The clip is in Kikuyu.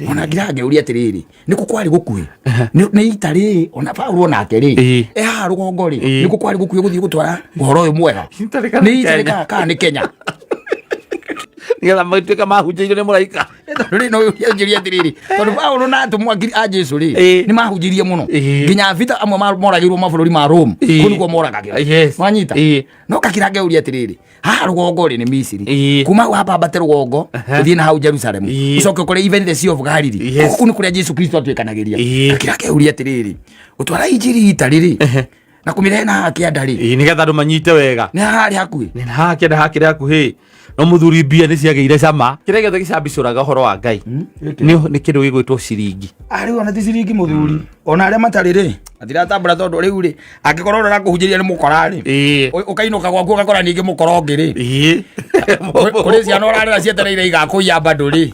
Ona ngira ngĩũria atĩrĩrĩ, nĩ kũ kwarĩ gũkuhĩ? Nĩ ita rĩ, ona Paulo nake rĩ, e haha rũgongo rĩ, nĩ kũ kwarĩ gũkuhĩ gũthiĩ gũtwara ũhoro ũyũ mwega? Italy kana Nĩ nĩ Italy Kenya? kana nĩ Kenya? Nĩgetha magĩtuĩka mahunjĩirio nĩ mũraika. Tondũ rĩ, no ũria njũria atĩrĩrĩ, tondũ Paulo na atũmwo a Jesu rĩ, nĩ mahunjirie mũno. Nginya vita amwe moragĩirwo mabũrũri ma Rome, kũu nĩkuo moragagĩrwo. Wanyita? No kakira ngeuria atĩrĩrĩ, haha rũgongo rĩ nĩ Misiri. Kuma hau hambambate rũgongo ũthiĩ na hau Jerusalem, ũcoke ũkore even the Sea of Galilee. Kũu nĩ kũrĩa Jesu Kristo atuĩkanagĩria. Kakira ngeuria atĩrĩrĩ, gũtwara injiri Italy rĩ, na kũmĩrehe na haha kĩanda rĩ, Nĩgetha andũ manyite wega. Nĩ haha harĩ hakuhĩ. Nĩ haha kĩanda hakĩrĩ hakuhĩ, no mũthuri mbia nĩ ciagĩire cama. Kĩrĩa gĩothe gĩcambicũraga ũhoro wa Ngai nĩ kĩndũ gĩgwĩtwo ciringi. Arĩ ona ti ciringi mũthuri, ona arĩa matarĩ rĩ, matiratambũra, tondũ rĩu rĩ, angĩkorwo ũrĩa ũrakũhunjĩria nĩ mũkora rĩ, ũkainũka gwaku ũgakora ningĩ mũkora ũngĩ rĩ, kũrĩ ciana ũrarera cietereire igakũiya bado rĩ.